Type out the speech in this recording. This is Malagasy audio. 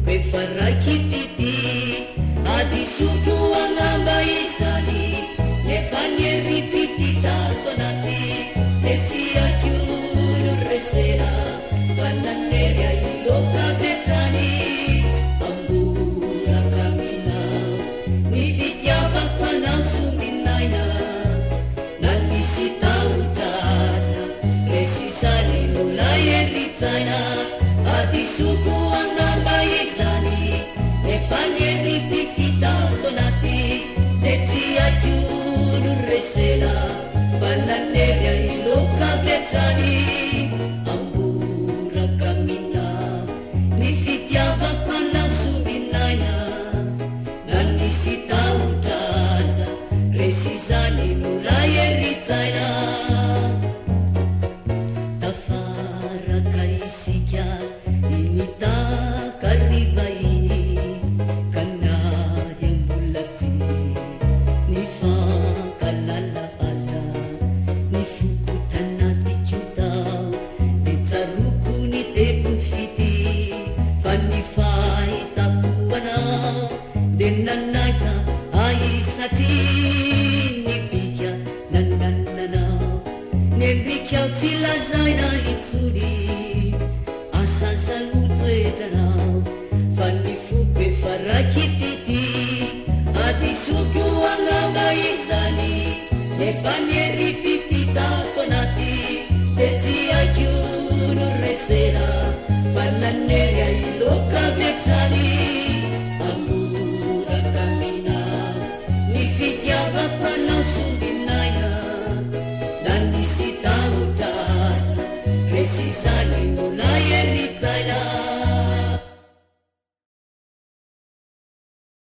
Rehefa raiki-pitia, hadisoko angamba izany, nefa ny herim-pitia tato anaty dia tsy haiko noresena fa nanery ahy hiloaka avy hatrany. Amboraka aminao ny fitiavako anao sombinaina, na nisy tahotra aza, resy izany nolay herin-tsaina. Hadisoko angamba izany, nefa ny herim-pitia tato anaty dia tsy haiko noresena fa nanery ahy hiloaka avy hatrany. Amboraka aminao ny fitiavako anao sombinaina, na nisy tahotra aza, resy izany nolay herin-tsaina. Tafaraka isika iny takariva iny.